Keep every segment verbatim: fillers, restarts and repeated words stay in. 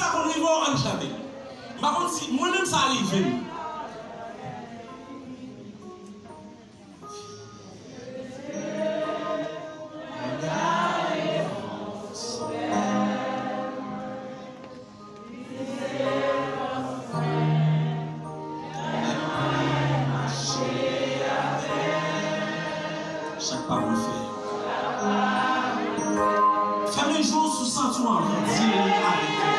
Sa konn rive w, ann chante. M pa konn si mwen menm sa rive m. Chak pa mwen fè. Fèmen je w si w santi w anvi di l avèk kè.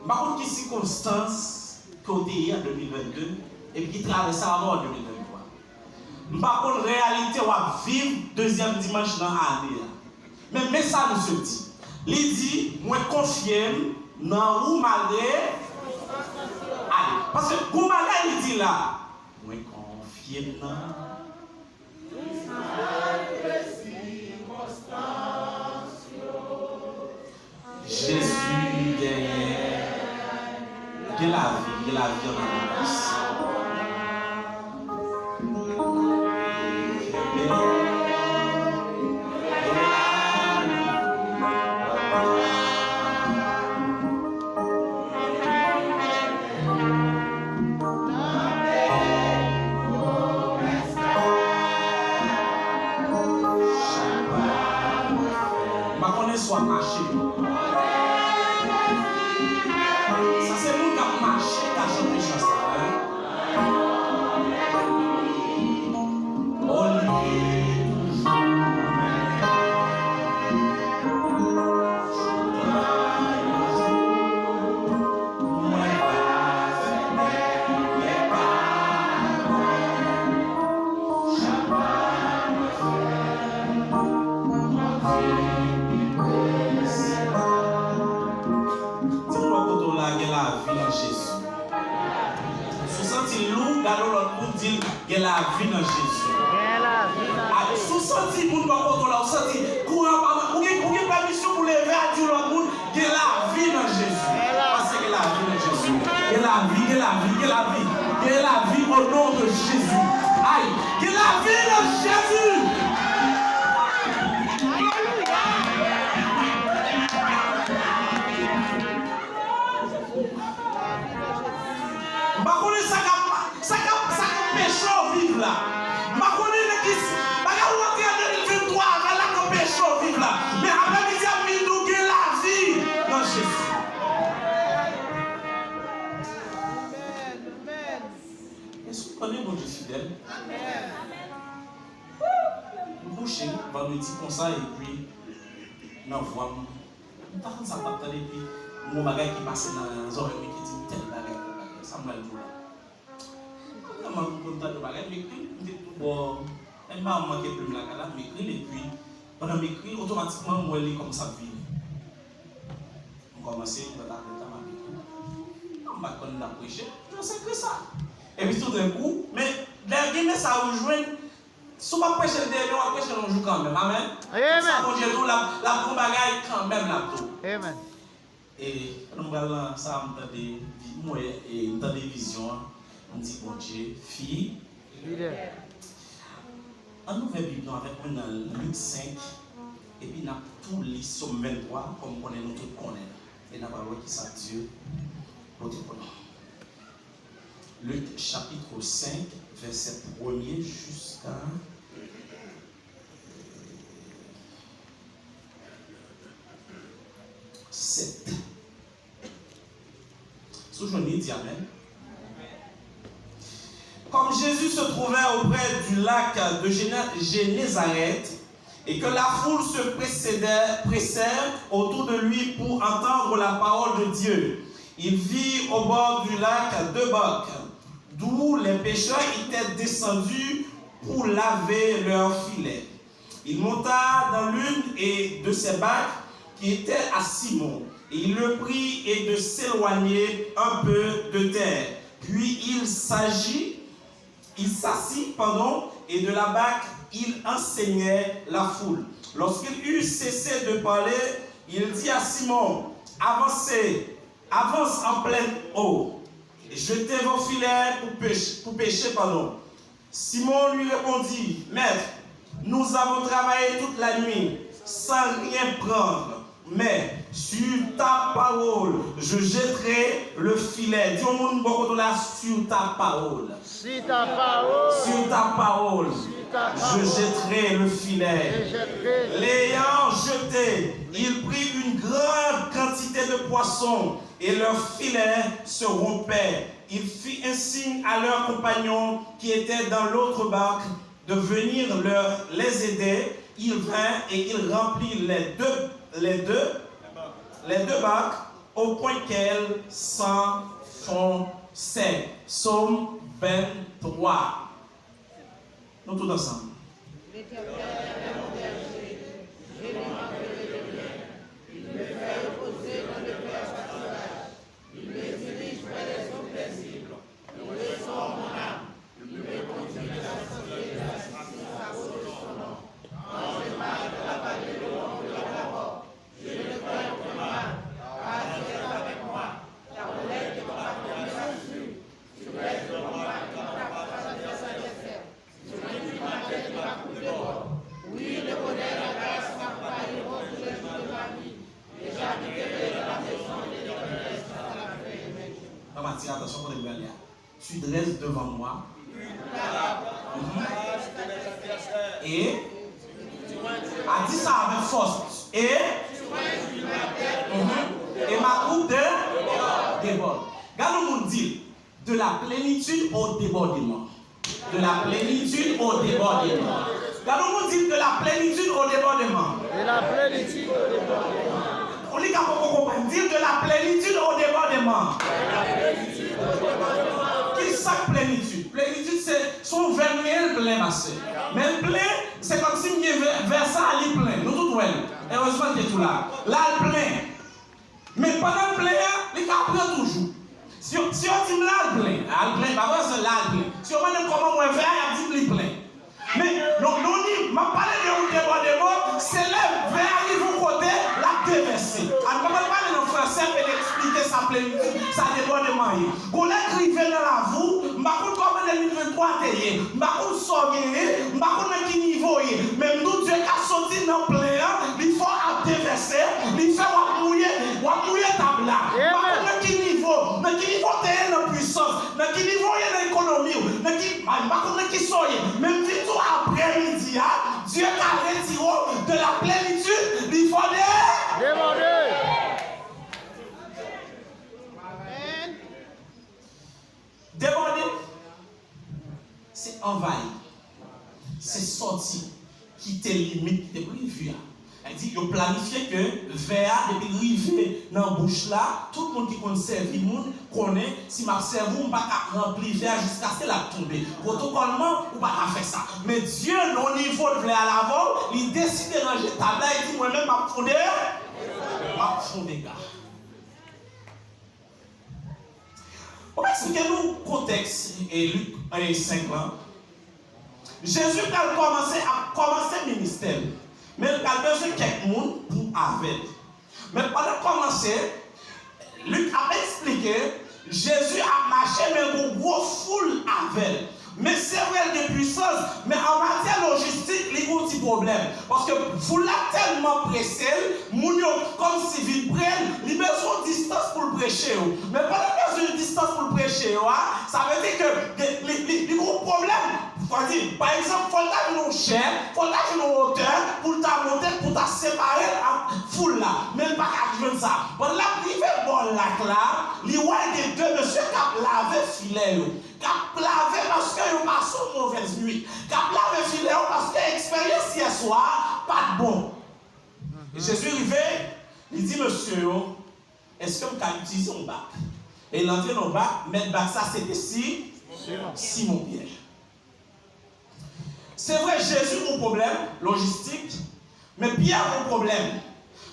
M pa konn ki sikonstans ke w te ye an de mil vennde, epi ki travèse avan w an de mil venntwa. M pa konn reyalite w ap viv dezyèm dimanch nan ane a. Men, men sa misye di. Li di, "Mwen konfye m nan ou malgre." Ale. Paske gon bagay li di la. "Mwen konfye m nan." Jezi genyen, gen lavi, gen lavi an abondans. M pa konnen si w ap mache. Sa se moun k ap mache k a chante chan sa, hein? Olye toujou. Di moun bò kote w la, "Gen lavi nan Jezi." Si w santi l lou, gade yon lòt moun, di l, "Gen lavi nan Jezi." Gen lavi nan Jezi. Si w santi moun bò kote w la, ou santi kouran pa, ou gen, ou gen pèmisyon pou leve a di yon lòt moun, "Gen lavi nan Jezi." Gen lavi. Paske gen lavi nan Jezi. Gen lavi, gen lavi, gen lavi. Gen lavi au nom de Jésus. Ay, gen lavi nan Jezi. Alelouya. M pa konnen sa k ap, sa k ap, sa k ap anpeche w viv la. M pa konnen nan ki s-, bagay ou antre an de mil venntwa avè l la k anpeche w viv la. Men aprèmidi a, m vin di w gen lavi nan Jezi. Èske w konnen Bondye fidèl? M kouche vandredi konsa epi nan vwa m, m ta konn sa m t ap tande, epi m gon bagay ki pase nan zòrèy mwen ki di m tèl bagay, tèl bagay. Sa m pral di w la. Vrèman, m konn tande yon bagay, m ekri l, m te tou bò, men m pa manke plim lakay la, m ekri l, epi pandan m ekri l, otomatikman, m wè li kòmanse ap vini. M kòmanse, m pran tablèt la, m ap ekri. M pa t konn m t ap preche, men se Kris la. Epi toudenkou, men lè gen mesaj ou jwenn, si w p ap preche l demen, w ap preche l yon jou kanmenm. Amèn. Amèn. Sa Bondye di w, l ap, l ap gon bagay kanmenm l ap di w. Amèn. E, pandan m pral nan sa, m tande, vi-, m wè, e, m tande vizyon an, m di, "Bondye, fi." Fidèl. Ann ouvè Bib nou avèk mwen nan Lik senk, epi n ap tou li Sòm venntwa, kòm m konnen nou tout konnen l. E n ap al wè kisa Dye pote pou nou. Lik, chapitre senk, vèsè premye jiska sèt. Si w jwenn li, di amèn. Comme Jésus se trouvait auprès du lac de Géné-, Génézareth, et que la foule se précédait, pressait autour de lui pour entendre la parole de Dieu, il vit au bord du lac deux barques, d'où les pêcheurs étaient descendus pour laver leurs filets. Il monta dans l'une et de ces barques qui était à Simon, Il le prie et de s'éloigner un peu de terre. Puis il s'agit, il s'assit, pardon, et de la barque il enseignait la foule. Lorsqu'il eut cessé de parler, il dit à Simon, avancez, avance en pleine eau, jetez vos filets pour pêcher, pour pêcher, pardon. Simon lui répondit, Maître, nous avons travaillé toute la nuit sans rien prendre, mais sur ta parole, je jetterai le filet. Di yon moun bò kote w la, sur ta parole. Sur ta parole. Sur ta parole, Sur ta je parole. Jetterai le filet. Je jetterai. L'ayant jeté, il prit une grande quantité de poissons et leurs filets se rompaient. Il fit un signe à leurs compagnons qui étaient dans l'autre barque de venir leur, les aider. Il vint et il remplit les deux, les deux, les deux barques au point qu'elles s'enfonçaient. Psaume vingt-trois. Nou tout ansanm. Ann atire atansyon kote m prale a. Tu dresses devant moi. Mhm. Et a di sa avèk fòs. Et mhm. Et ma coupe de déborde. Gade yon moun di l, de la plénitude au débordement. De la plénitude au débordement. Gade yon moun di l, de la plénitude au débordement. De la plénitude au débordement. Ou li ka poko konprann. Di l, de la plénitude au débordement. Ki sa k plénitude? Plénitude se, se yon vè m genyen, l plen, pastè. Men l plen, se kòmsi m gen vè, vè sa a, li plen. Nou tout wè l. Erezman l te tou la. La l plen. Men pandan l plen an, li ka pran toujou. Si yo, si yo di m la l plen, la l plen, pa vre, se la l plen. Si yo mande m kòman m wè vè a, y ap di m li plen. Men, non, non, ni, m ap pale de yon debòdeman, se lè vè a rive yon kote, l ap devèse. An, m ap pale nan fransè, pou n eksplike sa plenitid, sa debòdeman ye. Gon lè k rive nan lavi w, m pa konn kòman de mil venntwa te ye, m pa konn sa w genyen, m pa konn nan ki nivo w ye, men m di w Dye ka soti nan plen an, li fè w ap devèse, li fè w ap mouye, w ap mouye tab la. M pa konn nan ki nivo, nan ki nivo w te ye nan pwisans, nan ki nivo w ye nan ekonomi w, nan ki, m pa konn nan ki sa w ye, men m di w tou aprè midi a, Dye ka retire w de la plenitid, li fè w de. Debòde. Debòde, se anvayi, se sòti, kite limit ki te previ a. Sa di, yo planifye ke vè a, depi l rive nan bouch la, tout moun ki konn sèvi moun konnen, si m ap sèvi w, m pa ka ranpli vè a jiskaske l ap tonbe. Pwotokòlman, ou pa ka fè sa. Men Dye, nan nivo l vle al avè w, li deside ranje tab la, li di, mwen menm, m ap fonde, m ap fonde ga. Pou m eksplike nou kontèks e Lik e senk lan, Jezi pral kòmanse ap kòmanse ministè l, men l pral bezwen kèk moun pou avè l. Men pandan l kòmanse, Lik ap eksplike, Jezi ap mache men gon gwo foul avè l. Men se vre l gen pwisans, men an matyè lojistik, li gen yon ti pwoblèm. Paske foul la tèlman prese l, moun yo kòmsi vin pre l, li bezwen yon distans pou l preche yo. Men pandan l bezwen yon distans pou l preche yo a, sa vle di ke li, li, li, li gen yon pwoblèm. Fò di, pa egzanp, fò l ta jwenn yon chè, fò l ta jwenn yon wotè pou l ta monte, pou ta separe l ak foul la. Men l pa ka jwenn sa. Pandan l ap rive bò lak la, li wè gen de mesye k ap lave filè yo. K ap lave paske yo pase yon movèz nwit. K ap lave filè yo paske eksperyans yè swa a pa t bon. E Jezi rive, li di mesye yo, èske m ka itilize yon bak? E l antre nan yon bak, mèt bak sa se te Si, Simon Pyè. Se vre, Jezi gen yon pwoblèm lojistik, men Pyè gen yon pwoblèm.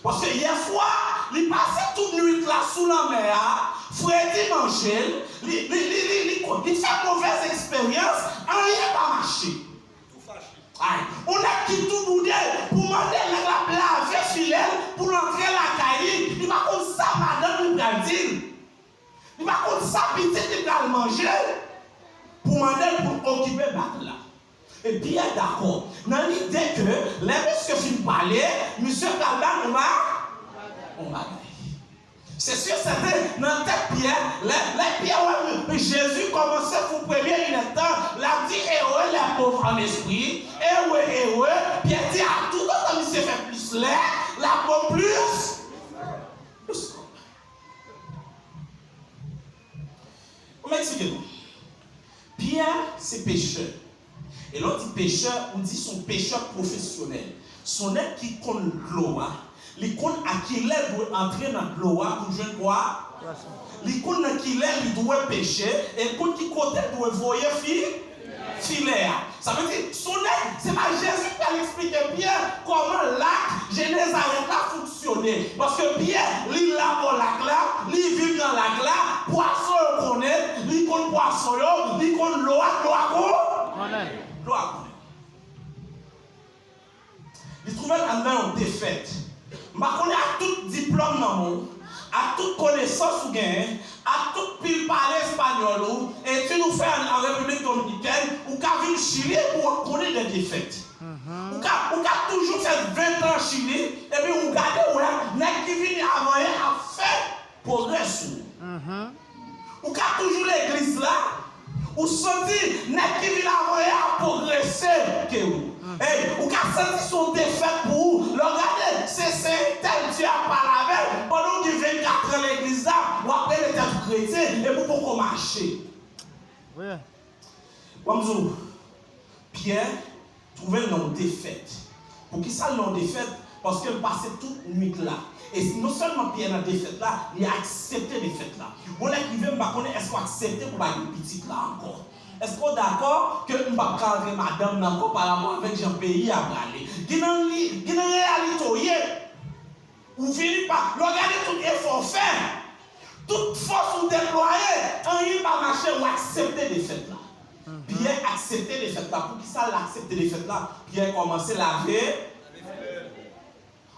Paske yè swa, Li pase tout nwit la sou lanmè a, fredi manje l, li, li, li, li, li, li fè movèz eksperyans, anyen pa mache. Ay, yon nèg ki tou boude, pou mande nèg la ap lave filè l, pou l antre lakay li, li pa konn sa madanm li pral di l. Li pa konn sa pitit li pral manje, pou mande l pou l okipe bak la. E Pyè dakò nan lide ke lè mesye fin pale, misye pral ba l yon ba-, yon bagay. Se si sèten, nan tèt Pyè, lè, lè Pyè wè Jezi kòmanse pou premye linèt tan, l ap di, Heureux les pauvres en esprit, heureux, heureux. Pyè di, a tout otan misye fè plis lè, l ap bon plis, plis kòb. Ou m eksplike nou. Pyè se pechè. E lè w di pechè, ou di se yon pechè pwofesyonèl. Se yon nèg ki konn dlo a. Li konn a kilè l dwe antre nan dlo a pou l jwenn pwa-, pwason. Li konn nan kilè li dwe peche, e l konn ki kote l dwe voye fi-, filè a. Sa vle di, se yon nèg, se pa Jezi k pral eksplike Pyè kòman lak Jenezarèt la fonksyone. Paske Pyè, li la bò lak la, li viv nan lak la, pwason yo konnen l, li konn pwason yo, li konn dlo a, dlo a kon-, konnen l. Dlo a konnen l. Li twouve l anndan yon defèt. M pa konnen ak tout diplòm nan men w, ak tout konesans ou genyen, ak tout pil pale espanyòl ou, etid ou fè an, an Repiblik Dominikèn, ou ka vin Chili epi w ap konnen de defèt. Ou ka, ou ka toujou fè ven tan Chili, epi ou gade wè nèg ki vini avan yè ap fè pwogrè sou ou. Ou ka toujou legliz la, ou santi nèg ki vin avan yè a pwogrese ke ou. Ey, ou ka santi se yon defèt pou ou. Lè w gade, se, se entèl Dye ap pale avè l, pandan w gen vennkat an legliz la, w ap rele tèt ou kretyen, epi w poko mache. Wi. Ban m di w, Pyè twouve l nan yon defèt. Poukisa l nan yon defèt? Paske l pase tout nwit la. E non sèlman Pyè nan defèt la, li aksepte defèt la. Bon, lè k rive, m pa konnen èske w aksepte pou w pa gen pitit la ankò. Èske w dakò ke m p ap ka antre madanm nan ankò parapò avèk jan peyi a prale? Gen nan li, gen nan reyalite w ye. Ou vini pa, lè w gade tout efò w fè, tout fòs ou deplwaye, anyen pa mache, ou aksepte defèt la. Pyè aksepte defèt la. Poukisa l aksepte defèt la? Pyè kòmanse lave.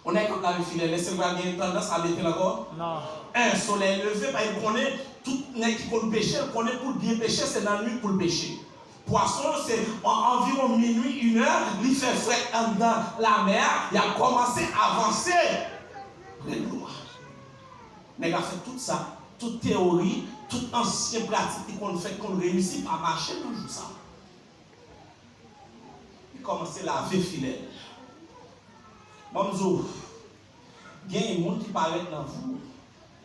Yon nèg k ap lave filè, lè se pral gen tandans a mete l ankò? Non. En, solèy leve, pa l konnen, tout nèg ki konn peche, l konnen pou l byen peche, se nan nwit pou l peche. Pwason yo se an-, anviwon minui, inè, li fè frèt anndan lamè a, y ap kòmanse avanse pre dlo a. Nèg la fè tout sa, tout teyori, tout ansyen pratik li konn fè, konn reyisi, pa mache nan jou sa. Li kòmanse lave filè l. Ban m di w, gen moun ki parèt nan vi w,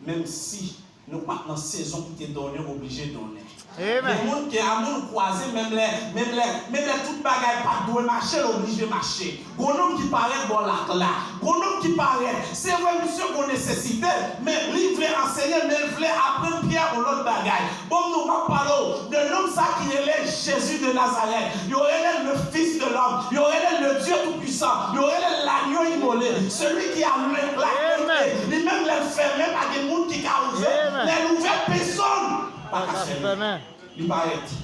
menm si nou pa t nan sezon ki te donnen, oblije donnen. Gen moun ke a moun ou kwaze, menm lè, menm lè, menm lè tout bagay pa t dwe mache, l oblije mache. Gon nonm ki parèt bò lak la. Gon nonm ki parèt. Se vre, misye gon nesesite, men li vle ansenye, men l vle aprann Pyè yon lòt bagay. Bon, nou, m ap pale w de nonm sa ki rele Jezi de Nazarèt. Yo rele l le Fils de l'Homme. Yo rele l le Dieu Tout-Puissant. Yo rele l l'agneau immolé. Celui qui a le, la clé. Li menm, lè l fèmen, pa gen moun ki ka ouvè. Lè l ouvè, pèsonn pa ka fèmen. Li parèt.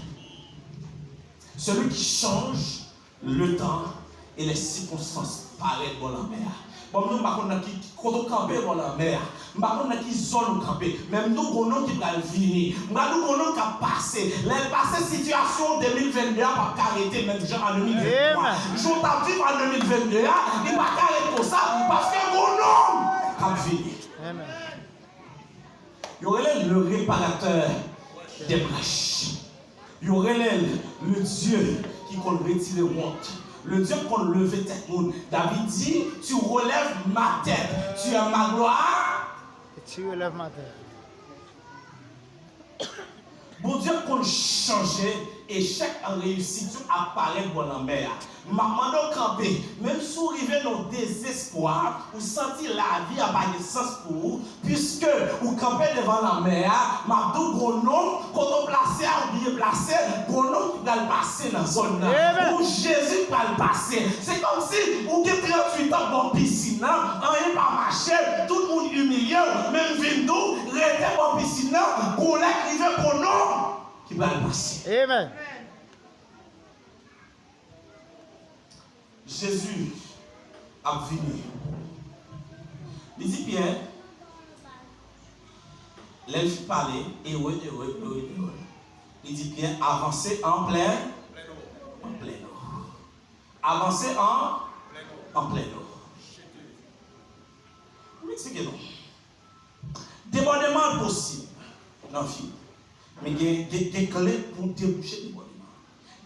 Celui qui change le temps et les circonstances parèt bò lanmè a. Bon, m di w, m pa konn nan ki, ki kote w kanpe bò lanmè a. M pa konn nan ki zòn ou kanpe. Men m di w, gon nonm ki pral vini. M pral di w, gon nonm k ap pase. Lè l pase, sitiyasyon w de mil vennde a p ap ka rete menm jan an de mil venntwa. Jan w t ap viv an de mil vennde a, li pa ka ret konsa, paske gon nonm k ap vini. Yo rele l le réparateur des brèches. Yo rele l le Dieu ki konn retire wont. Le Dieu ki konn leve tèt moun. David di, tu relèves ma tête, tu es ma gloire. Et tu relèves ma tête. Bondye konn chanje echèk an reyisit yo ap parèt bò lanmè a. M ap mande w kanpe, menm si w rive nan yon dezespwa, ou santi lavi a pa gen sans pou ou, piske ou kanpe devan lanmè a, m ap di w gon nonm, kote w plase a, ou byen plase, gon nonm ki pral pase nan zòn nan. Amen. Gon Jezi ki pral pase. Se kòmsi ou gen tranntuit an bò pisin nan, anyen pa mache, tout moun imilye w, men m vin di w, rete bò pisin nan, gon lè k rive gon nonm ki pral pase. Amen. Jezi ap vini. Li di Pyè, lè l fin pale, ewe, ewe, ewe, ewe. Li di Pyè, avanse an plè, an plè dlo. Avanse an, an plè dlo. M eksplike nou. Debòdeman posib nan vi w. Men gen, gen, gen kle pou debouche debòdeman.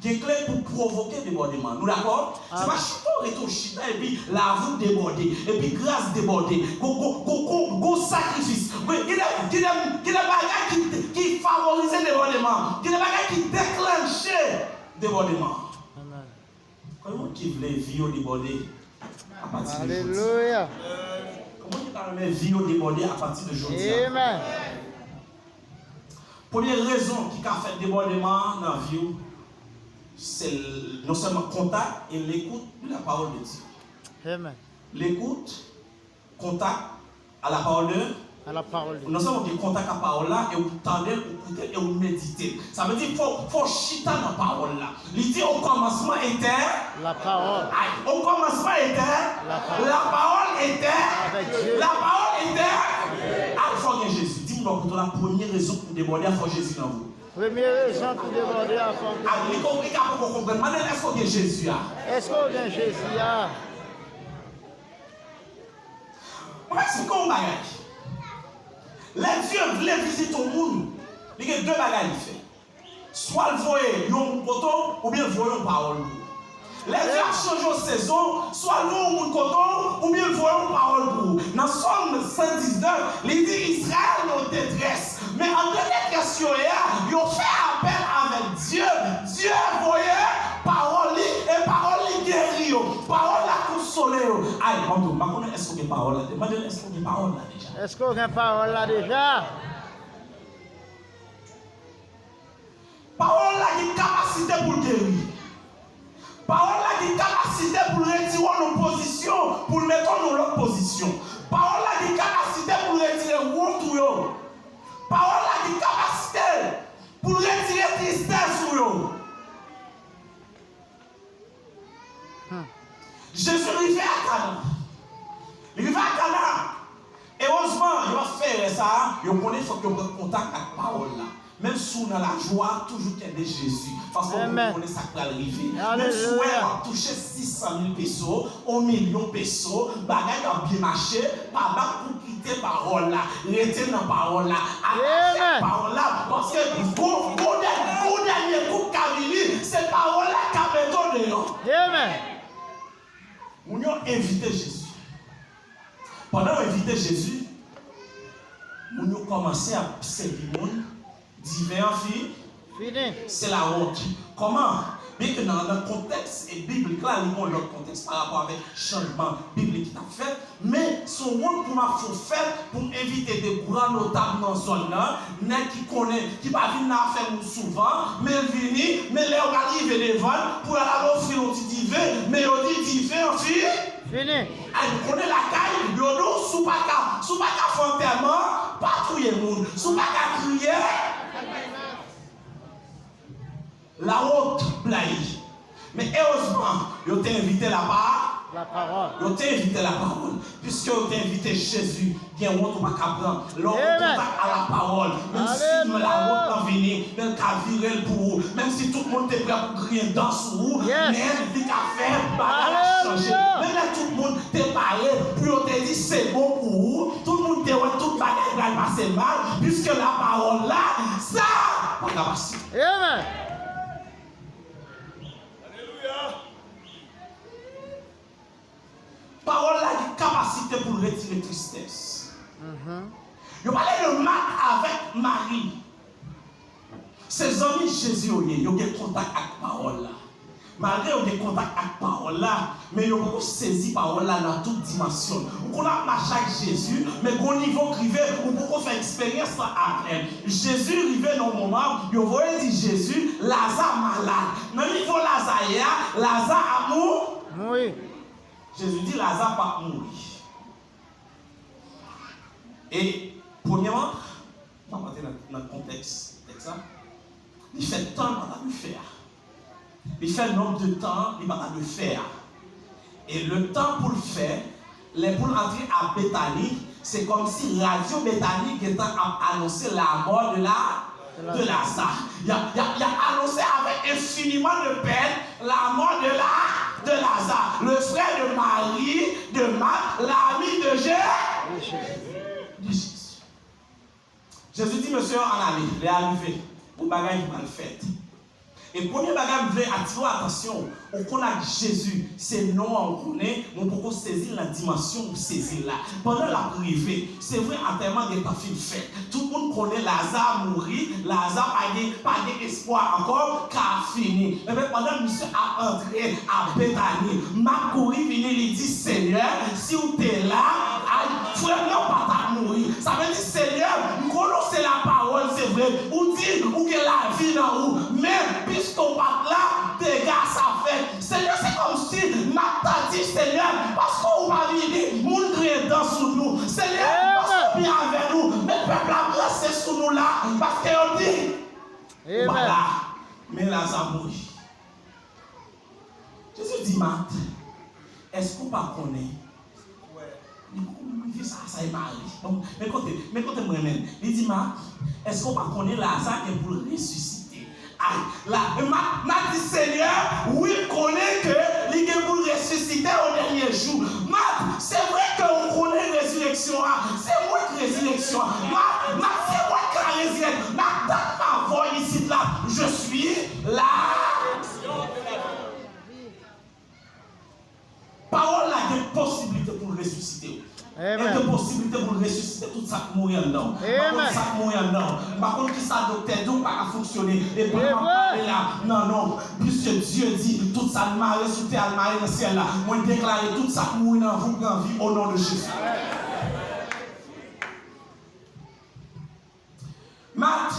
Gen kle pou pwovoke debòdeman. Nou dakò? Se pa chita w rete w chita epi lavi w debòde, epi gras debòde. Gon, gon, gon, gon, gon sakrifis. Gen, gen de, gen de, gen de bagay ki, ki favorize debòdeman. Gen de bagay ki deklanche debòdeman. Amen. Konbyen moun ki vle vi yo debòde apati de jodi a? Alelouya. Konbyen moun ki ta renmen vi yo debòde apati de jodi a? Amen. Premye rezon ki ka fè debòdeman nan vi w, se l-, non sèlman kontak e lekout de la parole de Dieu. Amen. Lekout, kontak a la parole de, à la parole de non sèlman w gen kontak a pawòl la, e ou tande l, ou koute l, e ou medite l. Sa vle di, fò, fò w chita nan pawòl la. Li di, au commencement était la parole. Ay, au commencement était la parole. La parole était avec Dieu. La parole était. Ay, fò gen Jezi. Di m bò kote w la, premye rezon pou debòde a, fò Jezi nan vi w. Premye rezon pou debòde a, fò gen Jezi. Ay, li konpli, ka poko konprann. Mande l, èske w gen Jezi a? Èske w gen Jezi a? Mwen eksplike w yon bagay. Lè Dye vle vizite yon moun, li gen de bagay li fè. Swa l voye yon moun kote w, oubyen l voye yon pawòl pou ou. Lè Dye ap chanje yon sezon, swa l voye yon moun kote w, oubyen l voye yon pawòl pou ou. Nan Sòm san diznèf, li di, Izrayèl nan detrès. Men anndan detrès yo ye a, yo fè apèl avèk Dye. Dye voye pawòl li, e pawòl li geri yo. Pawòl la konsole yo. Ay, mande w, m pa konnen èske w gen pawòl la. Mande l èske w gen pawòl la deja. Èske w gen pawòl la deja? Pawòl la gen kapasite pou l geri. Pawòl la gen kapasite pou l retire w nan yon pozisyon, pou l mete w nan yon lòt pozisyon. Pawòl la gen kapasite pou l retire wont ou yo. Pawòl la gen kapasite pou l retire tristès ou yo. Hmm. Jezi rive a Kana. Li rive a Kana. Erezman, yo ap fè erè sa a, yo konnen fòk yo pran kontak ak pawòl la. Menm si w nan lajwa, toujou kenbe Jezi. Paske w konnen sa k pral rive. Menm si w wè w ap touche sis san mil peso, yon milyon peso, bagay yo ap byen mache, pa bat pou kite pawòl la. Rete nan pawòl la. Atache ak pawòl la. Paske gon, gon dè-, gon dènye kou k ka vini, se pawòl la k ka mete w deyò. Amen. Moun yo envite Jezi. Pandan yo envite Jezi, moun yo kòmanse ap sèvi moun, diven an fi-, fini. Se lawont. Kòman? Byenke nan, nan kontèks e biblik la, li gen yon lòt kontèks pa rapò avèk chanjman biblik ki t ap fèt, men se yon wont pou m ap fè w fèt pou m envite de gran notab nan zòn nan, nèg ki konnen, ki pa vin nan afè moun souvan, men l vini, men lè yo pral rive devan l, pou y al ofri l yon ti diven, men yo di diven an fi-, fini. Ay, nou konnen lakay, yo di w, si w pa ka, si w pa ka fè antèman, pa touye moun. Si w pa ka kriye, lawont blayi. Men erezman, yo te envite lapa-, lapawòl. Yo te envite lapawòl. Piske yo te envite Jezi, gen wont ou pa ka pran. Lè w pran kontak a lapawòl, menm si lawont lan vini, men l ka vire l pou ou. Menm si tout moun te prè pou griyen dan sou ou, men li ka fè bagay la chanje. Menm lè tout moun te pare pou yo te di se bon pou ou, tout moun te wè tout bagay pral pase mal, piske lapawòl la, sa pa ka pase. Amen. Alelouya. Pawòl la gen kapasite pou l retire tristès. Yo pale de Mat avèk Mari. Se zanmi Jezi yo ye, yo gen kontak ak pawòl la. Malgre yo gen kontak ak pawòl la, men yo poko sezi pawòl la nan tout dimansyon l. Ou konn ap mache ak Jezi, men gon nivo k rive, ou poko fè eksperyans lan avè l. Jezi rive nan yon moman, yo voye di Jezi, Laza malad. Nan nivo Laza ye a, Laza ap mou-, Mouri. Jezi di Laza p ap mouri. E, premyèman, m ap antre nan, nan kontèks tèks la. Li fè tan l pa ta dwe fè a. Li fè nonb de tan li pa ta dwe fè a. E le tan pou l fè, lè pou l antre a Betani, se kòmsi radyo Betani gentan ap anonse lamò de la, de Laza. Y ap, y ap, y ap anonse avèk enfiniman de pèn lamò de la, de Laza, le frè de Mari, de Mat, lami de Je-, de Jezi. Jezi di mesye yo, ann ale, lè a rive pou bagay ki pral fèt. E premye bagay m vle atire w atansyon, ou konn ak Jezi, se non an ou konnen, men ou poko sezi l nan dimansyon ou sezi l la. Pandan l ap rive, se vre, antèman gentan fin fèt. Tout moun konnen Laza mouri, Laza pa gen, pa gen espwa ankò, ka ap fini. Ebyen, pandan misye ap antre a Betani, Mat kouri vini, li di, Senyè, si w te la, ay, frè m nan pa t ap mouri. Sa vle di, Senyè, m konnen w se lapawòl, se vre. Ou di ou gen lavi nan ou. Men, piske w pa t la, dega sa fèt. Senyè, se kòmsi Mat ta di, Senyè, paske w pa vini, moun griyen dan sou nou. Senyè, paske w byen avè nou. Men pèp la ap ranse sou nou la, paske yo di, ou pa la. Men Laza mouri. Jezi di Mat, èske w pa konnen? Li, li, li, sa, sa e mari. Bon, men kote, men kote m renmen l. Li di Mat, èske w pa konnen Laza gen pou l resisite? Ay, la, Mat, Mat di, Senyè, wi, m konnen ke li gen pou l resisite o dènye jou. Mat, se vre ke ou konnen rezireksyon an. Se mwen k rezireksyon an. Mat, Mat, se mwen k la rezireksyon. Mat, dat m avè w isit la. Je suis la. Pawòl la gen posiblite pou l resisite w. Amen. Li gen posiblite pou l resisite tout sa k mouri anndan w. M pa konn sa k mouri anndan w. M pa konn ki sa doktè di w pa ka fonksyone. E pa m ap pale la nan non. Puisque Dieu dit, tout sa n mare sou tè a, l mare nan syèl la. Mwen deklare tout sa k mouri nan vi w pran vi o non de Jezi. Mat,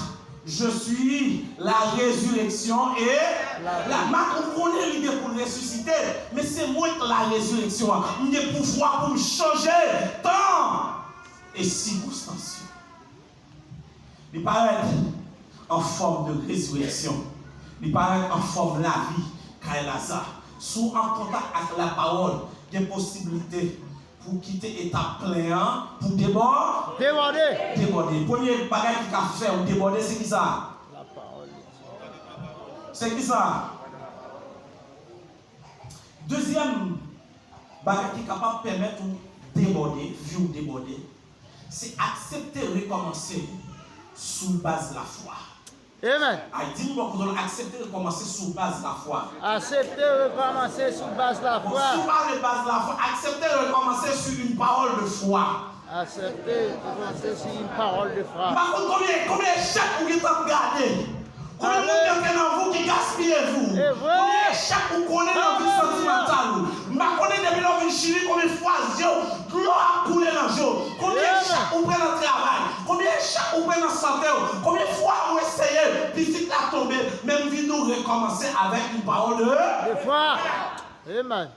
je suis la résurrection et la, la, Mat, ou konnen li gen pou l resisite, men se mwen k la rezireksyon an. M gen pouvwa pou m chanje tan e sikonstans yo. Li parèt an fòm de rezireksyon. Li parèt an fòm lavi kay Laza. Si w an kontak ak lapawòl, gen posiblite pou kite etap plen an, pou debò-, debòde. Debòde. Premye bagay ki ka fè w debòde, se ki sa? Lapawòl. Se ki sa? Dezyèm bagay ki kapab pèmèt ou debòde, vi w debòde, se aksepte rekòmanse sou baz lafwa. Amen. Ay, di moun bò kote w la, aksepte rekòmanse sou baz lafwa. Aksepte rekòmanse sou baz lafwa. Bon, si w pa gen baz lafwa, aksepte rekòmanse sur une parole de foi. Aksepte rekòmanse sur une parole de foi. M pa konn konbyen, konbyen echèk ou gentan gade. Konbyen moun ki antre nan vi w ki gaspiye vi w. Konbyen echèk ou konnen nan vi santimantal ou. M pa konnen depi lè w vin Chili konbyen fwa je w, dlo ap koule nan je w. Konbyen echèk ou pran nan travay. Konbyen echèk ou pran nan sante w? Konbyen fwa ou eseye pitit la tonbe, men m vin di w rekòmanse avèk yon pawòl de... De fwa. Amen.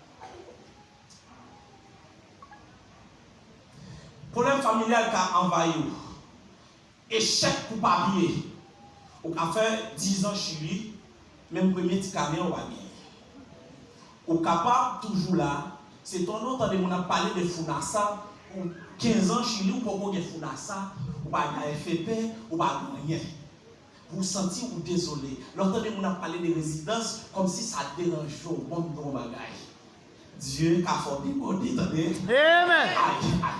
Pwoblèm familyal ka anvayi w. Echèk pou papye. Ou ka fè diz an Chili, menm premye ti kamyon ou pa genyen. Ou kapab toujou la, se tande w tande moun ap pale de founasa, ou kenz an Chili, ou poko gen founasa, ou pa gen A F P, ou pa gen anyen. Ou santi ou dezole. Lè w tande moun ap pale de rezidans, kòmsi sa deranje w, bon, bon bagay. Dye ka fè w debòde, tande. Amen. Ay, ay.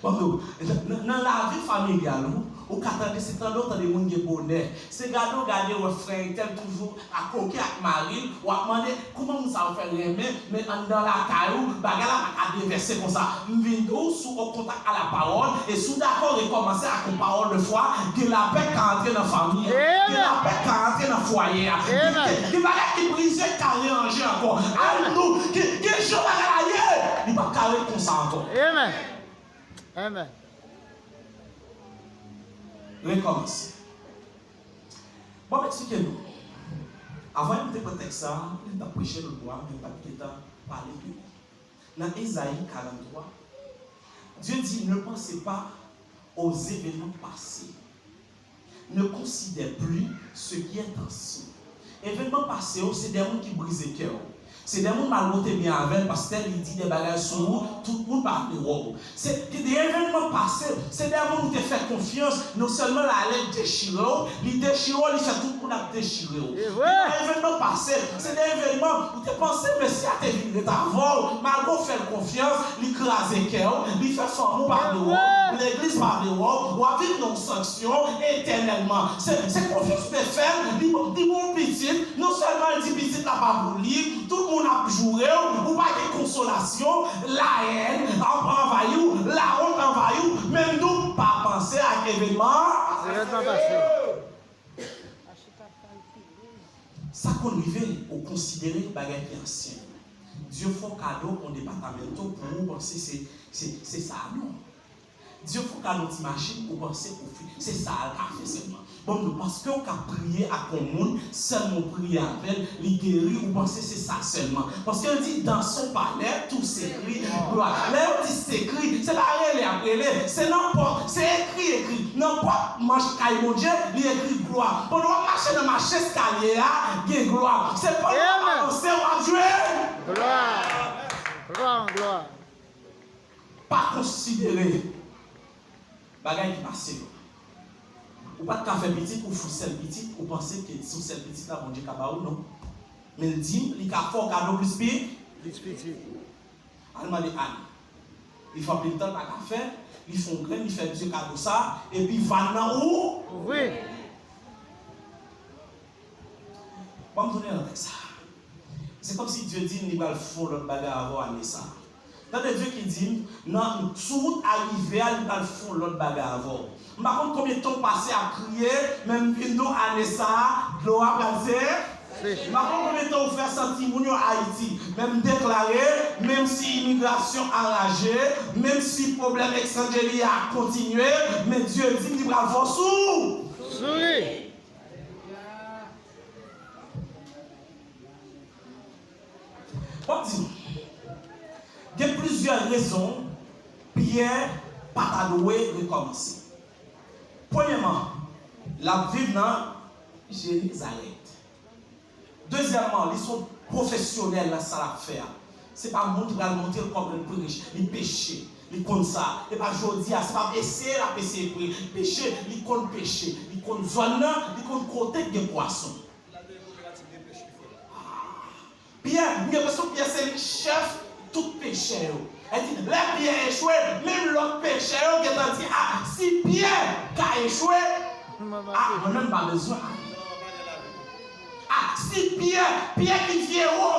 Bon, nan, nan, nan lavi familyal ou, ou ka tande, se tande w tande moun gen bonè. Se gade w gade w wè frè entèl toujou a koke ak mari l, w ap mande, kouman moun sa yo fè renmen, men anndan lakay ou, bagay la pa ka devèse konsa. M vin di w, si w o kontak a la pawòl, e si w dakò rekòmanse ak yon pawòl de fwa, gen lapè k ka antre nan fanmi an, gen lapè k ka antre nan fwaye a. Gen, gen, gen bagay ki brize k ka reyanje ankò. Al nou, gen, gen jan bagay la ye, li p ap ka ret konsa ankò. Rekòmanse. Bon, m eksplike nou. Avan m te pran tèks sa, lè m t ap preche lòt bò a, men m pa t gentan pale de li. Nan Ezayi karanntwa, Dieu dit, ne pensez pas aux événements passés. Ne considère plus ce qui est ancien. Evenman pase yo, se de moun ki brize kè w. Se de moun malgre w te byen avè l, pastè, li di de bagay sou ou, tout moun pa vle wè w. Se de evenman pase, se de moun ou te fè konfyans, non sèlman l ale l dechire w, li dechire w, li fè tout moun ap dechire w. Evenman pase, se de evenman ou te panse Mesi a te vin ret avè w, malgre w fè l konfyans, li kraze kè w, li fè fanmi w pa vle wè w, legliz pa vle wè w, w ap viv nan yon sanksyon etènèlman. Se, se konfyans ou te fè l, li, li bon pitit, non sèlman l di pitit la pa pou li, tout moun ap joure w, ou pa gen konsolasyon, la haine ap anvayi w, lawont anvayi w, menm tou pa panse ak evenman. Sa konn rive, ou konsidere bagay ki ansyen. Dye fè w kado yon depatamento pou ou panse se, se, se sa a non. Dye fè w kado ti machin ou panse ou fi, se sa a l ka fè sèlman. Bon, m di w, paske w ka priye ak yon moun, sèlman w priye avè l, li geri, ou panse se sa sèlman. Paske l di, dans son palais, tout s'écrit gloire. Lè yo di s'écrit, se pa rele y ap rele, se nan pòt, se ekri, ekri. Nan pòt manch kay Bondye, li ekri glwa. Pandan w ap mache nan mach eskalye a, gen glwa. Se pandan w ap avanse, w ap jwenn. Glwa. Glwa, glwa. Pa konsidere bagay ki pase yo. Ou pa t ka fè pitit, ou fè sèl pitit, ou panse ke sou sèl pitit la, Bondye ka ba ou, non. Men l di m, li ka fè w kado plis pi. Plis pitit. Al mande Ann. Li fè anpil tan l pa ka fè, li fè yon grenn, li fè Dye kado sa, epi vàn nan ou. Ouvri. Bon, m tounen nan tèks sa. Se kòmsi Dye di m li pral fè yon lòt bagay avè w ane sa. Tande Dye ki di m, nan, sou wout a rive a, li pral fè yon lòt bagay avè w. M pa konn konbyen tan w pase ap kriye, men m vin di w ane sa a, dlo a pral se. M pa konn konbyen tan w fè san timoun yo Ayiti, men m deklare, menm si imigrasyon anraje, menm si pwoblèm ekstranjeri a kontinye, men Dye di m li pral fè w sou. Souri. W ap di m, gen plizyè rezon Pyè pa ta dwe rekòmanse. Premyèman, l ap viv nan Jenezarèt. Dezyèmman, li se yon pwofesyonèl nan sa l ap fè a. Se pa moun ki pral montre l kòman l prich, li peche, li konn sa. E pa jodi a, se pa eseye l ap eseye pre-, peche, li konn peche, li konn zòn nan, li konn kote k gen pwason. Pyè, m gen enpresyon Pyè se li chèf tout pechè yo. Sa di, lè Pyè echwe, menm lòt pechè yo gentan di, a, si Pyè ka echwe, a, mwen menm m pa bezwen ale. A, si Pyè, Pyè ki vye wo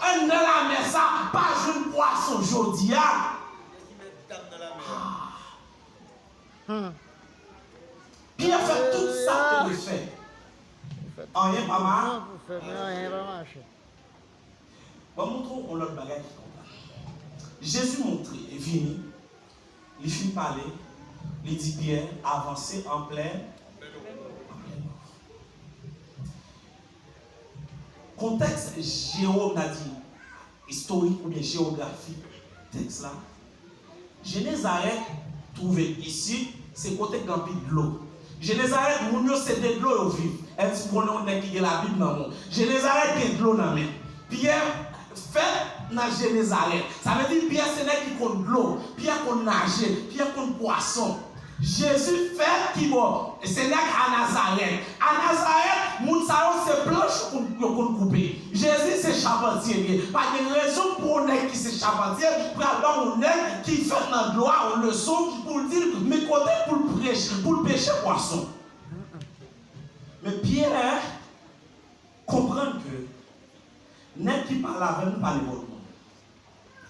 anndan lamè sa, pa jwenn pwason jodi a. Pyè fè tout sa l te dwe fè. Anyen pa ma-, Ban m montre w yon lòt bagay ki konprann. Jezi montre, vini, li fin pale, li di Pyè, avanse an plen, an plen nò. Kontèks jewo-, m ta di, istorik oubyen jewografik tèks la, Jenezarèt twouve isit, se kote k gen anpil dlo. Jenezarèt, moun yo se de dlo yo viv. Èske w konnen yon nèg ki gen Labib nan men w? Jenezarèt gen dlo nan men l. Pyè fèt nan Jenezarèt. Sa vle di Pyè se nèg ki konn dlo. Pyè konn naje. Pyè konn pwason. Jezi fèt ki bò? Se nèg a Nazarèt. A Nazarèt, Moun sa yo se planch yo konn, yo konn koupe. Jezi se chapantye li ye. Pa gen rezon pou yon nèg ki se chapantye pral ban yon nèg ki fèt nan dlo a yon leson pou l di l men kote pou l preche, pou l peche pwason. Men Pyè konprann ke nèg ki pale avè m pa nenpòt moun.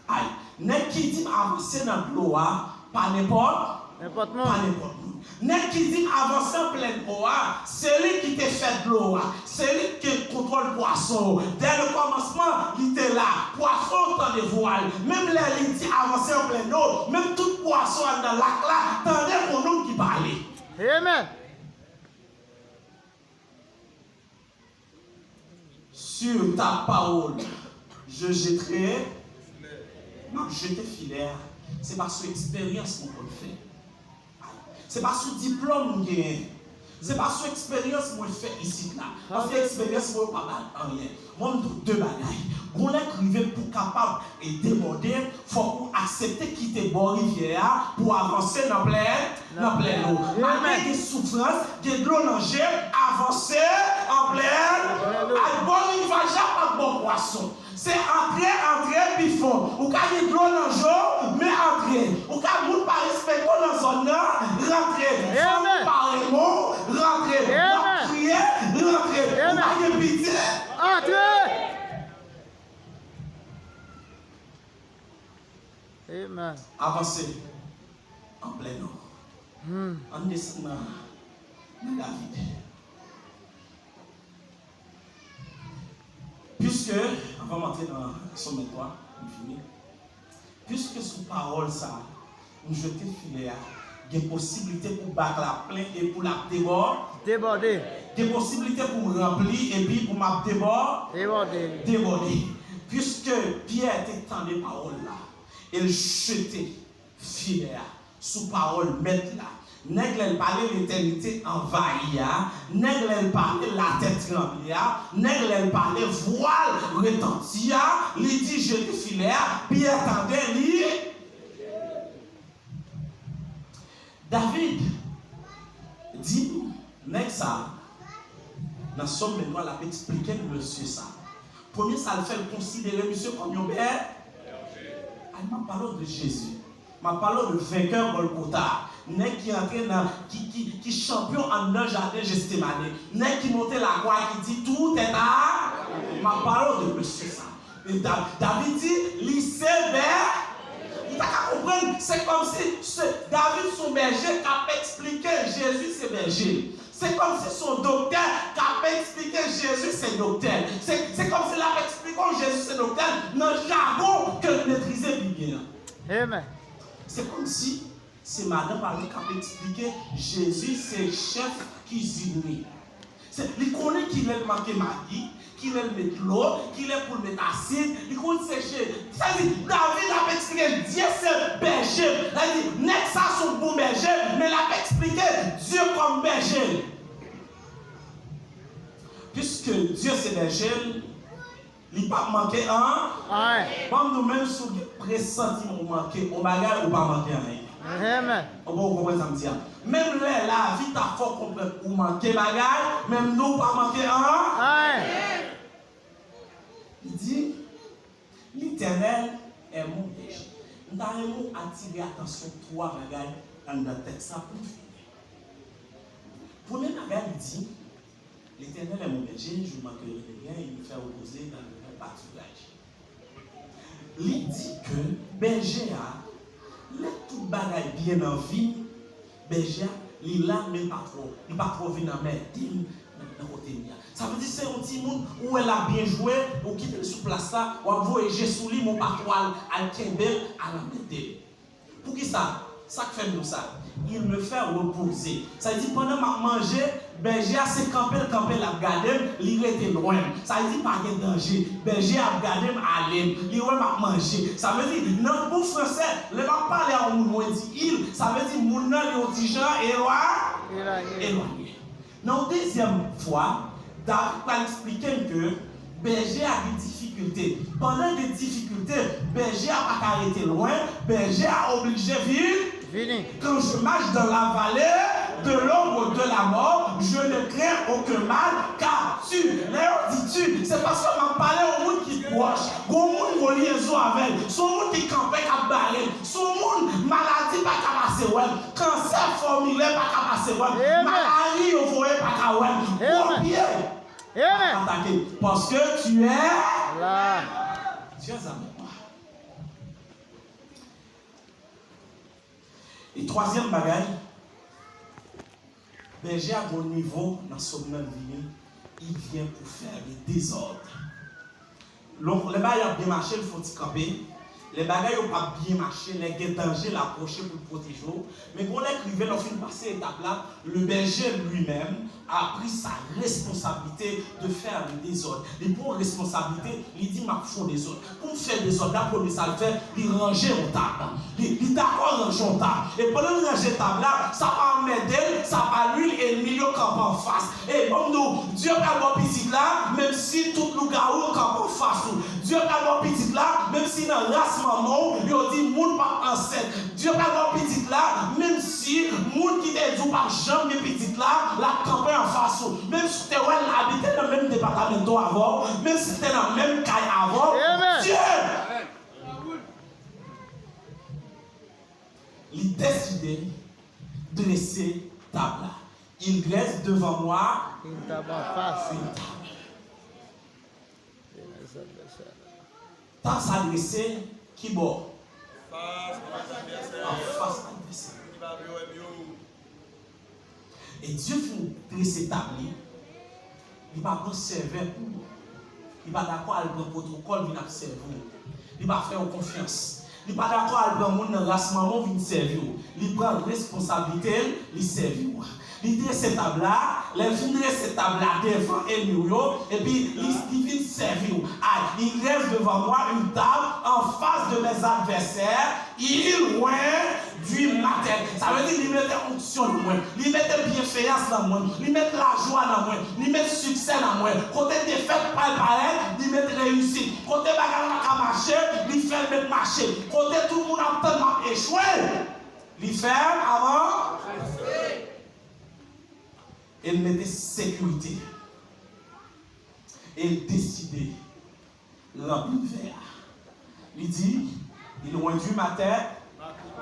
Ay, nèg ki di m avanse nan dlo a, pa nenpòt, Nenpòt moun. Pa nenpòt moun. Nèg ki di m avanse an plèn o a, se li ki te fè dlo a, se li ki gen kontwòl pwason yo. Dè le kòmansman, li te la. Pwason yo tande vwa l. Menm lè li di avanse an plèn o, menm tout pwason anndan lak la tande yon nonm ki pale. Amen. Sur ta parole, je jetterai, m ap jete filè a. Se pa sou eksperyans mwen konn fè. Se pa sou diplòm m genyen. Se pa sou eksperyans mwen fè isit la. Paske eksperyans mwen yo pa ba anyen. Mwen, m di w de bagay. Gon lè k rive pou w kapab e debòde, fòk ou aksepte kite bò rivyè a pou w avanse nan plèn, nan plèn dlo. Malgre gen soufrans, gen dlo nan je, avanse an plèn. Ak bò rivaj la pa bò pwason. Se antre, antre pi fon. Ou ka gen dlo nan je w, men antre. Ou ka moun pa respekte w nan zòn nan, rantre. Fanmi pa renmen w, rantre. W ap kriye, rantre. Ou pa gen pitit. Antre! Amen. Avanse an plèn nò. Hmm. Ann desann nan, nan David. Piske, anvan m antre nan sòm vennntwa, m fini. Piske sou pawòl sa a, m jete filè a, gen posiblite pou bak la plen e pou l ap debò-, Debòde. Gen posiblite pou m ranpli epi pou m ap debò-, Debòde. Debòde. Piske Pyè te tande pawòl la, e l jete filè a sou pawòl Mèt la. Nèg lè l pale, letènite anvayi a. Nèg lè l pale, latè tranble a. Nèg lè l pale, vwal retanti a. Li di, jete filè a. Pyè tande li. David di nèg sa a, nan Sòm vennntwa, l ap eksplike n mesye sa a. Premye sa, l fè l konsidere misye kòm yon bè-, ay, m ap pale w de Jezi. M ap pale w de venkè Gòlgota a. Nèg ki antre nan, ki, ki, ki chanpyon anndan jaden Jestemane. Nèg ki monte lakwa ki di, tout est à, m ap pale w de mesye sa. E Da-, David di, li se bè-, ou ta ka konprann, se kòmsi se, David se yon bèje k ap eksplike Jezi se bèje l. Se kòmsi se yon doktè k ap eksplike Jezi se doktè l. Se, se kòmsi l ap eksplike w Jezi se doktè l nan jagon ke l metrize pi byen an. Amen. Se kòmsi se madanm pa l k ap eksplike Jezi se chèf kizin li. Se, li konnen kilè l manke magi, kilè l met dlo, kilè pou l met asid, li konn seche. Sa di, David ap eksplike Dye se bèje l. Sa di, nèg sa se yon bon bèje, men l ap eksplike Dye kòm bèje l. Piske Dye se bèje l, li p ap manke an-, anyen. Ban m di w, menm si w gen presantiman w manke yon bagay, ou pa manke anyen. Amen. Ou bon, ou konprann sa m di a? Menm lè lavi ta fè w konprann ou manke bagay, men m di w pa manke an-, anyen. Li di, L'Éternel est mon berger. M ta renmen w atire atansyon twa bagay anndan tèks la pou n fini. Premye bagay, li di, L'Éternel est mon berger, je ne manquerai de rien, il me fait reposer dans de verts pâturages. Li di ke bèje a, lè tout bagay byen nan vi m, bèje a, li la, men l pa twò, li pa twò vin anmède m nan, nan kote m ye a. Sa vle di se yon timoun, ou wè l ap byen jwe, ou kite l sou plas la, w ap voye je sou li, men w pa twò al, al kenbe l, al anmède l. Poukisa? Sa k fè m di w sa? Il me fait reposer. Sa vle di pandan m ap manje, bèje a se kanpe l kanpe l ap gade m, li rete lwen m. Sa vle di pa gen danje. Bèje a ap gade m ale m, li wè m ap manje. Sa vle di, nan bon fransè, lè m ap pale a yon moun, mwen di il, sa vle di moun nan li yon ti jan elwa-, Elwanye. Elwanye. Nan yon dezyèm fwa, David pral eksplike n ke bèje a gen difikilte. Pandan gen difikilte, bèje a pa ka rete lwen, bèje a oblije vin. Vini. Quand je marche dans la vallée de l'ombre de la mort, Je ne crains aucun mal, car tu. Lè yo di tu, se paske m ap pale yon moun ki pwòch. Gon moun gon lyezon avè l. Se yon moun ki kanpe k ap bare l. Se yon moun maladi pa ka pase wè l. Kansè fòmilè pa ka pase wè l. Malari yo voye pa ka wè l. Gon pye pa atake. Paske tu es là. Tu es avec moi. E twazyèm bagay, bèje a gon nivo nan sòm nan vini, il vient pour faire le désordre. Lè bagay ap byen mache, l fè yon ti kanpe. Lè bagay yo p ap byen mache, lè gen danje, l apwoche pou l pwoteje w. Men gon lè k rive, lè w fin pase etap la, le berger lui-même a pris sa responsabilité de faire le désordre. Li pran responsablite, li di, "M ap fè yon dezòd." Pou m fè dezòd la, premye sa l fè, li ranje yon tab. Li, li dakò ranje yon tab. E pandan l ranje tab la, sa pa anmède l, sa pa nui l, ènmi l yo kanpe anfas. E ban m di w, Dye pral ba w pitit la, menm si tout lougawou kanpe anfas ou. Dye pral ba w pitit la, menm si nan ras manman w, yo di moun p ap ansent. Dye pral ba w pitit la, menm si moun ki te di w p ap janm gen pitit la, l ap kanpe anfas ou. Menm si w te wè l abite nan menm depatamento avè w, menm si l te nan menm kay avè w, Dye, li deside drese tab la. Il dresse devant moi une table. Une table. Tab sa drese ki bò? Anfas advèsè. E Dye fin drese tab li, li pa pran sèvè pou ou. Li pa dakò al pran pwotokòl vin ap sèvi w. Li pa fè w konfyans. Li pa dakò al pran moun nan ras manman w vin sèvi w. Li pran responsablite l, li sèvi w. Li drese tab la, lè l fin drese tab la devan ènmi w yo, epi li, li vin sèvi w. Ah, il dresse devant moi une table en face de mes adversaires, il oint du matin. Sa vle di li mete onksyon nan mwen, li mete byenfeyans nan mwen, li met lajwa nan mwen, li met siksè nan mwen. Kote defèt pral parèt, li met reyisit. Kote bagay la pa ka mache, li fè l met mache. Kote tout moun ap tann m ap echwe, li fè m avanse. E l mete sekirite. E l deside ranpli vè a. Li di, il oint du matin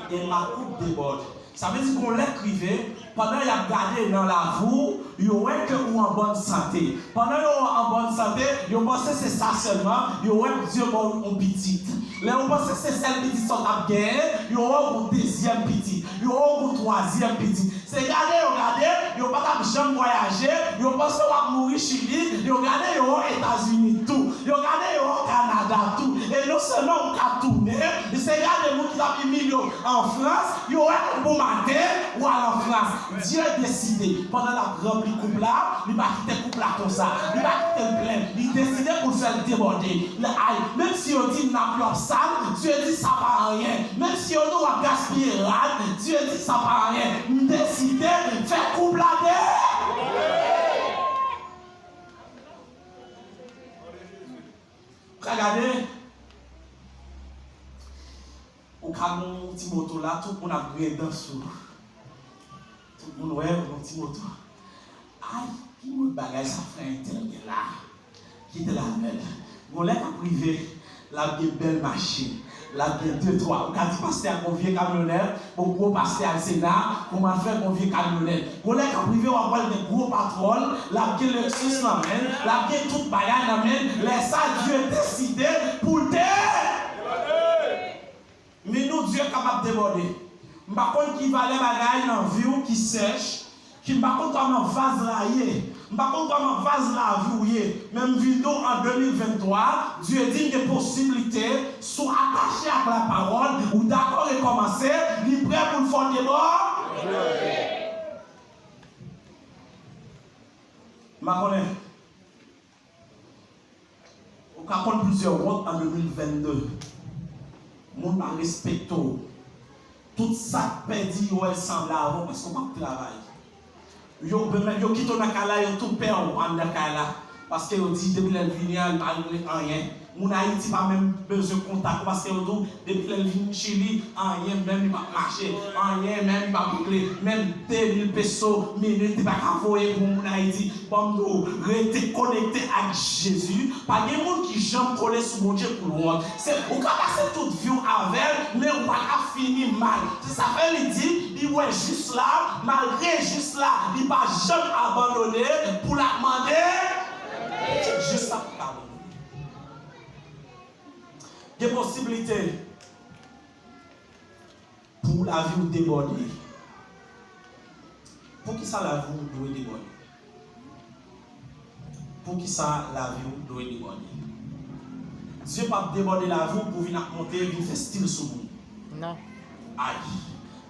et ma coupe déborde. Sa vle di gon lè k rive, pandan y ap gade nan lavi w, yo wè ke ou an bòn sante. Pandan yo wè w an bòn sante, yo panse se sa sèlman, yo wè Dye ba w yon pitit. Lè yo panse se sèl pitit sa w t ap genyen, yo wè w gon dezyèm pitit, yo wè w gon twazyèm pitit. Se gade yo gade, yo pa t ap janm vwayaje, yo panse w ap mouri Chili, yo gade yo wè w Etazini tou, yo gade yo wè w Kanada tou. E non sèlman ou ka tounen, se gade moun ki t ap imilye w an Frans, yo wè w bon maten, w al an Frans. Dye deside, pandan l ap ranpli koup la, li pa kite koup la konsa, li pa kite l plen, li deside pou l fè l debòde. Ay, menm si yo di nap yo ap sal, Dye di sa pa anyen. Menm si yo di w ap gaspiye rad, Dye di sa pa anyen. M deside fè koup la de. Ou ka gade, ou ka nan yon ti moto la, tout moun ap griyen dan sou ou. Tout moun wè ou nan ti moto. Ay, ki mòd bagay sa frè entèl gen la? Kite l avè l. Gon lè k ap rive, l ap gen bèl machin. L ap gen de, twa. Ou ka di pastè a gon vye kamyonèt, bon gwo pastè a Sena, kòman l fè gon vye kamyonèt? Gon lè k ap rive, w ap wè l gen gwo patwòl, l ap gen Lexus nan men l, l ap gen tout bagay nan men l. Lè sa, Dye deside pou l te Men nou, Dye kapab debòde. M pa konn ki valè bagay nan vi w ki sèch, ki m pa konn kòman vaz la ye, m pa konn kòman vaz lavi w ye, men m vin di w an de mil venntwa, Dye di m gen posiblite, si w atache ak lapawòl, ou dakò rekòmanse, li prè pou l fè w debòde. M pa konnen. Ou ka konn plizyè wont an de mil vennde. Moun pa respekte w. Tout sa k pèdi yo wè l sanble avè w paske w p ap travay. Yo, yo kite w nan kay la, yo tou pè w anndan kay la. Paske yo di depi lè l vini an, li pa regle anyen. Moun Ayiti pa menm bezwen kontak ou, paske yo di w, depi lè l vin Chili, anyen menm li p ap mache, anyen menm li p ap regle, menm de mil peso minit li pa ka voye pou moun Ayiti. Ban m di w, rete konekte ak Jezi. Pa gen moun ki janm kole sou Bondye pou l wont. Se, ou ka pase tout vi w avè l, men ou pa ka fini mal. Se sa fè li di, li wè jis la, malgre jis la, li pa janm abandone pou l ap mande. Jis la pou ka abandone. Gen posiblite pou lavi w debòde. Poukisa lavi w dwe debòde? Poukisa lavi w dwe debòde? Dye p ap debòde lavi w pou vin ap monte, vin fè stil sou moun. Non. Ay.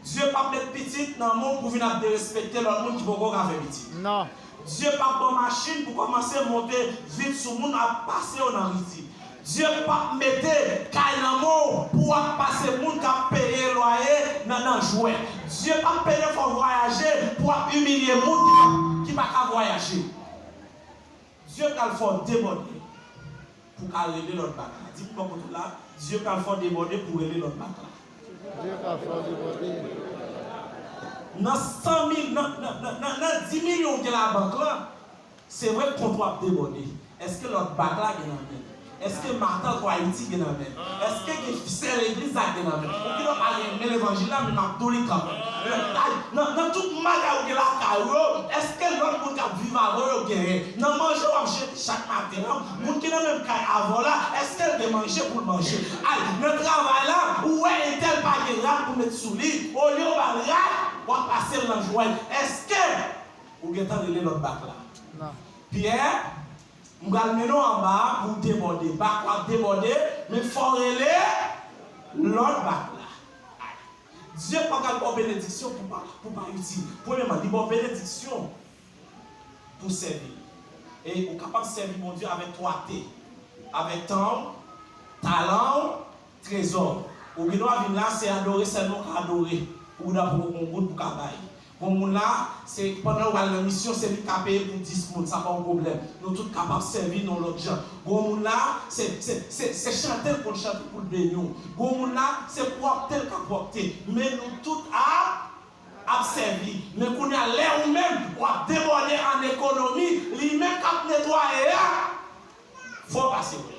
Dye p ap met pitit nan men w pou vin ap derespekte lòt moun ki poko ka fè pitit. Non. Dye p ap ban machin pou kòmanse monte vit sou moun, ap pase yo nan ritid. Dye p ap mete kay nan men w pou w ap pase moun k ap peye lwaye nan, nan jwèt. Dye p ap pede fè w vwayaje pou w ap imilye moun ki pa, ki pa ka vwayaje. Dye pral fè w debòde pou w ka rele lòt bak la. Di pou bò kote w la, Dye pral fè w debòde pou w rele lòt bak la. Dye pral fè w debòde. Nan san mil, nan, nan, nan, nan, nan dis milyon w gen labank lan, se vre kont ou ap debòde. Èske lòt bak la gen nan men l? Èske matant ou Ayiti gen nan men l? Èske gen sè legliz la gen nan men l? Ou gen dwa pa renmen levanjil la, men m ap di w li kanmenm. Nan, nan, nan tout magay ou gen lakay ou yo, èske lòt moun k ap viv avè w yo genyen? Nan manje w ap jete chak maten an, moun ki nan menm kay avè w la, èske l gen manje pou l manje? Ay, nan travay la, ou wè entèl pa gen rad pou met sou li, olye w ba l rad, w ap pase l nan jwèt. Èske ou gentan rele lòt bak la? Non. Pyè, m pral mennen w anba a pou w debòde. Bak la ap debòde, men fò w rele lòt bak la. Dye pa pral ba w benediksyon pou pa, pou pa itil. Premyèman, li ba w benediksyon pou w sèvi l. E ou kapab sèvi Bondye avèk twa T, avèk tan w, talan w, trezò. Ou gen dwa vin la, se adore sèlman w ka adore. Ou gen dwa poko gen yon goud pou w ka bay. Gon moun la, se pandan w al nan misyon, se li k ka peye pou dis moun, sa pa yon pwoblèm. Nou tout kapab sèvi nan yon lòt jan. Gon moun la, se, se, se, se chante l konn chante pou l beni w. Gon moun la, se pwòpte l ka pwòpte. Men nou tout ap, ap sèvi. Men kounye a, lè ou menm, w ap debòde an ekonomi, li menm k ap netwaye a, fò w pase wè l.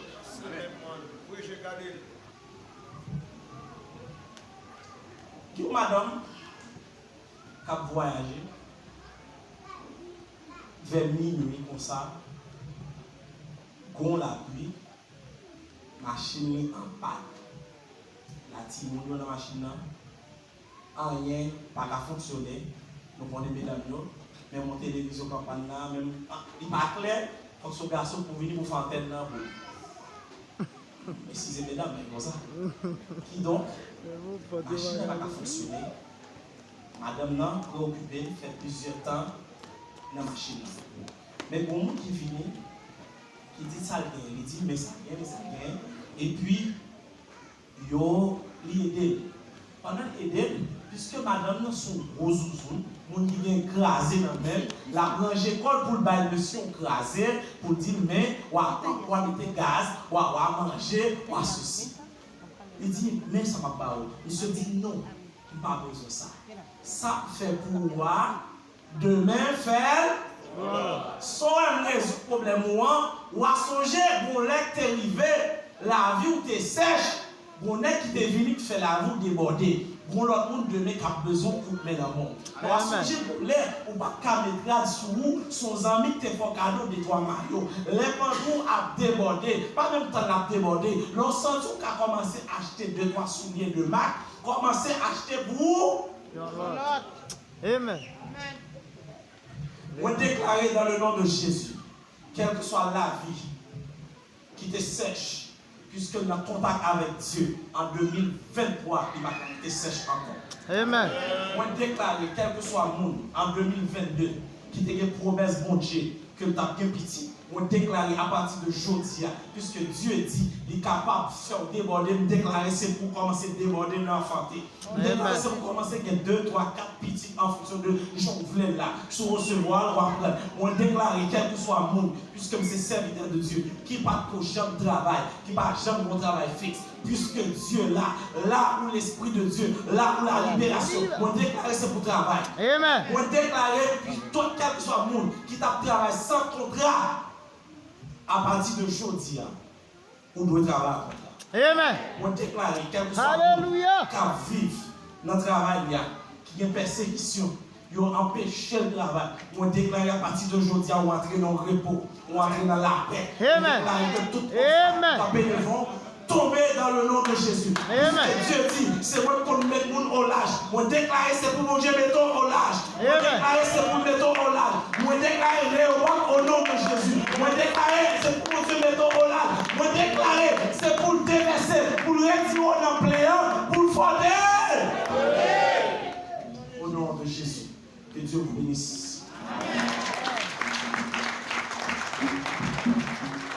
Gen yon madanm k ap vwayaje, vè minui konsa, gon lapli, machin li an pàn. La timoun yo nan machin nan, anyen pa ka fonksyone, nou konnen medam yo, menm yon televizyon k ap pàn nan, menm, ah, li pa klè, fòk se yon gason pou vini pou fè antèn nan pou li. Eskize medam, men konsa. Kidonk, machin nan pa ka fonksyone. Madanm nan preokipe, fè plizyè tan nan machin nan. Men gon moun ki vini, ki di sa l genyen. Li di, men sa l genyen, men sa l genyen. Epi, yo, li ede l. Pandan l ede l, piske madanm nan se yon gwo zouzoun, moun ki gen kraze nan men l, l ap ranje kò l pou l bay mesye yon kraze, pou l di l, men, w a, w a mete gaz, w a, w a manje, w a sesi. Li di, men sa m ap ba ou. Misye di, non, m pa bezwen sa. Sa m fè pou ou a, demen, fè l. Sa w wè m rezoud pwoblèm ou an, w a sonje, gon lè k te rive, lavi w te sèch, gon nèg ki te vini k fè lavi w debòde. Gon lòt moun demen k ap bezwen yon kout men nan men w. W a sonje gon lè ou pa t ka met rad sou ou, se yon zanmi k te fè w kado de twa mayo. Lè panti w ap debòde, pa menm tann l ap debòde. Lè w santi w ka kòmanse achte de twa soulye de mak, kòmanse achte pou ou. Yon lòt. Amen. Mwen deklare dans le nom de Jésus, kèlkeswa lavi ki te sèch, piske l nan kontak avèk Dye an de mil venntwa, li pa ka rete sèch ankò. Amen. Mwen deklare, kèlkeswa moun an de mil vennde ki te gen pwomès Bondye ke l t ap gen pitit, Mwen deklare apati de jodi a, piske Dye di li kapab fè w debòde, m deklare se pou w kòmanse debòde nan anfante. M deklare se pou w kòmanse gen de, twa, kat pitit an fonksyon de jan w vle l la. Si w resevwa l, w ap pran. Mwen deklare kèlkeswa moun, piske m se sèvitè de Dye, ki pa t ko janm travay, ki pa janm gon travay fiks, piske Dye la, la où l'Esprit de Dieu, la où la libération, mwen deklare se pou travay. Mwen deklare, pi tout kèlkeswa moun ki t ap travay san kontra, apati de jodi a, ou dwe travay ak kontra. Mwen deklare, kèlkeswa moun k ap viv nan travay li a, ki gen pèsekisyon, yo anpeche l travay, mwen deklare apati de jodi a, ou antre nan repo, ou antre nan lapè. Mwen deklare ke tout obstak k ap devan w tonbe dans le nom de Jésus. Piske Dye di, se mwen k konn met moun o laj. Mwen deklare se pou Bondye beni.